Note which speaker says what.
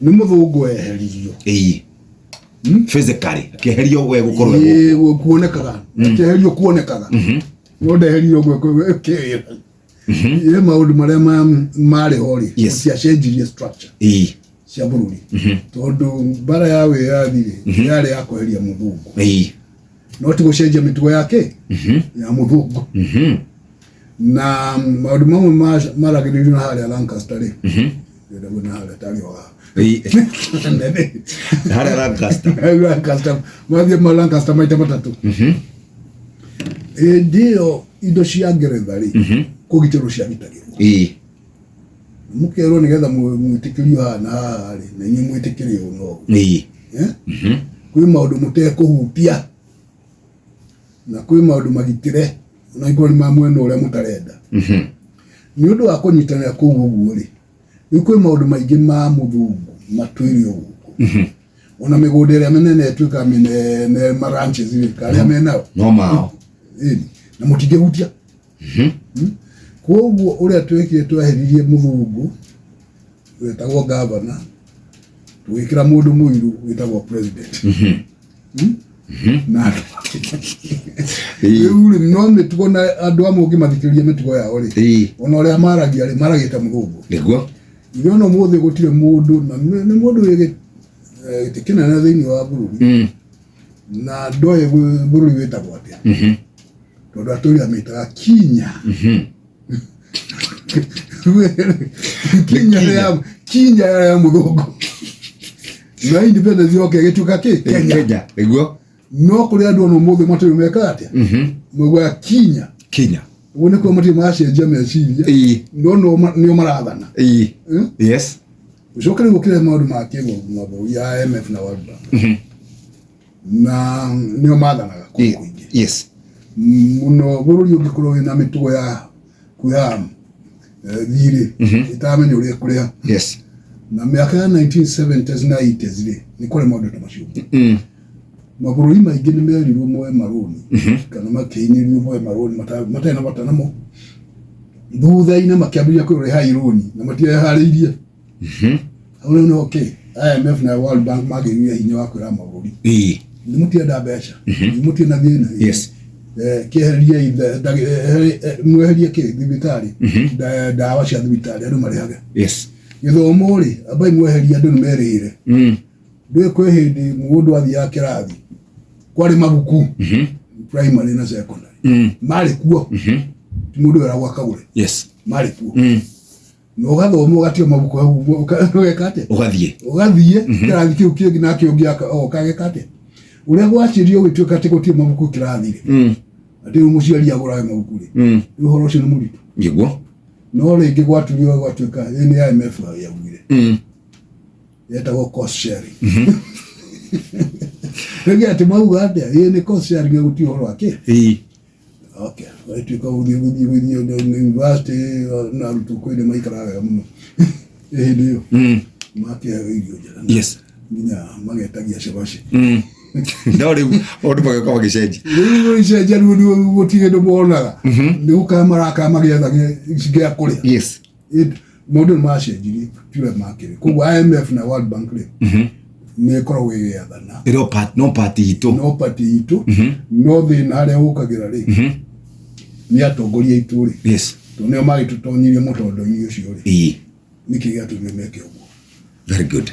Speaker 1: Nĩ mũthũngũ eheririo.
Speaker 2: Ĩĩ. Physically akĩeherio we gũkorwo e gũkũ.
Speaker 1: Ĩĩ, kuonekaga akĩeherio kuonekaga, no ndeherio kĩwĩra ĩ maũndũ marĩa marĩ ho rĩ, ciacenjirie structure cia bũrũri, tondũ mbara ya wĩyathi rĩ, yarĩ ya kweheria mũthũngũ, no ti gũcenjia mĩtugo yake ya mũthũngũ. Na maũndũ mamwe maragĩrĩrio na harĩa Lancaster rĩ, ndĩrenda kuona harĩa tarĩ o haha. Nene.
Speaker 2: Harĩa Lancaster.
Speaker 1: Lancaster, mathiĩ ma Lancaster maita matatũ. Hĩndĩ ĩyo indo cia Ngeretha rĩ, kũgitĩrwo ciagitagĩrwo. Mũkerwo nĩgetha mwĩtĩkĩrio haha na haha rĩ, na inyuĩ mwĩtĩkĩre ũũ na ũũ. Eh? Kwĩ maũndũ mũtekũhutia na kwĩ maũndũ magitĩre ona angĩkorwo nĩ ma mwena ũrĩa mũtarenda. Nĩ ũndũ wa kũnyitanĩra kũu ũguo rĩ, rĩu kwĩ maũndũ maingĩ ma mũthũngũ matũire o gũkũ. Ona mĩgũnda ĩrĩa mĩnene ĩtuĩkaga mĩnene, ma ranches rĩ, karĩa menao
Speaker 2: no mao.
Speaker 1: Ĩni, na mũtingĩhutia. Koguo ũrĩa twekire, tweheririe mũthũngũ wetagwo gavana, tũgĩkĩra mũndũ mũirũ wĩtagwo president. Na andũ rĩu rĩ, no mĩtugo na andũ amwe ũngĩmathikĩrĩria mĩtugo yao rĩ, ona ũrĩa maragia rĩ, maragia ta mũthũngũ. Ithuĩ ona ũmũthĩ gũtirĩ mũndũ na nĩ mũndũ wĩ gĩtĩ kĩnene thĩinĩ wa bũrũri na ndoĩ bũrũri wĩtagwo atĩa, tondũ atũire amĩtaga Kinya. Kinya ya Kinya ya mũthũngũ, na independence yoke ĩgĩtuĩka kĩ? Kenya.
Speaker 2: Kenya nĩguo.
Speaker 1: No kũrĩ andũ ona ũmũthĩ matũrĩ mekaga atĩa, maugaga Kinya.
Speaker 2: Kinya.
Speaker 1: Ũguo nĩkuo matirĩ macenjia meciria, no nĩo marathana.
Speaker 2: Yes.
Speaker 1: Ũcoke rĩu ũkĩre maũndũ ma kĩmabũrũri ya IMF na World Bank, na nĩo mathanaga kũndũ kũingĩ mũno. Bũrũri ũngĩkorwo wĩna mĩtugo ya kuoya thirĩ ĩtaramenya ũrĩa ĩkũrĩha, na mĩaka ya 1970s na 80s rĩ, nĩ kũrĩ maũndũ ta macio. Mabũrũri maingĩ nĩ merirwo moe marũni kana makĩhinyĩrĩrio moe marũni matarĩ na bata namo. Thutha-inĩ makĩambĩrĩria kũrĩha irũni na matireharĩirie. Hau rĩu nĩho kĩ IMF na World Bank magĩrire hinya wa kwĩra mabũrũri, nĩ mũtienda mbeca, nĩ mũtirĩ na thĩna. Kĩeheriei mweherie kĩ thibitarĩ, ndawa cia thibitarĩ andũ marĩhage. Gĩthomo rĩ, ambai mweherie, andũ nĩ merĩhĩre. Ndũĩ kwĩ hĩndĩ mũndũ athiaga kĩrathi kwarĩ mabuku, primary na secondary, marĩ kuo, ti mũndũ weragwo akagũre. Marĩ kuo, na ũgathoma ũgatiga mabuku hau ũguo, ũgeka atĩa?
Speaker 2: Ũgathiĩ.
Speaker 1: Ũgathiĩ kĩrathi kĩu kĩngĩ, nake ũngĩ oka ageka atĩa? Ũrĩa gwacirio gũgĩtuĩka atĩ gũtirĩ mabuku kĩrathi rĩ, atĩ rĩu mũciari agũrage mabuku rĩ, rĩu ũhoro ũcio nĩ mũritũ. No rĩngĩ gwaturio gwatuĩka ĩ nĩ IMF yaugire, yetagwo cost sharing. Rĩngĩ atĩ mauga atĩa, ĩ nĩ cost sharing, gũtirĩ ũhoro wa kĩ. Okay, gũtuĩka gũthiĩ university na arutwo kwĩ nĩ maikaraga wega mũno hĩndĩ ĩyo, makĩheo irio njega na nginya magetagia cabaci.
Speaker 2: No rĩu maũndũ magĩũka magĩcenjia.
Speaker 1: Rĩu icenjia, rĩu nĩ gũtirĩ kĩndũ monaga, nĩ gũkaya marakaya magĩetha gĩa kũrĩa. Maũndũ nĩ macenjirie, tiwe makĩrĩ. Koguo IMF na World Bank rĩ, nĩ ĩkoragwo ĩgĩathana.
Speaker 2: Ĩrĩ o no part itũ.
Speaker 1: No pati itũ, no thĩna harĩa ũkagĩra rĩ, nĩ atongoria aitũ rĩ, tondũ nĩo magĩtũtonyirie mũtondo-inĩ ũcio rĩ. Nĩkĩ gĩatũmire meke ũguo?
Speaker 2: Very good.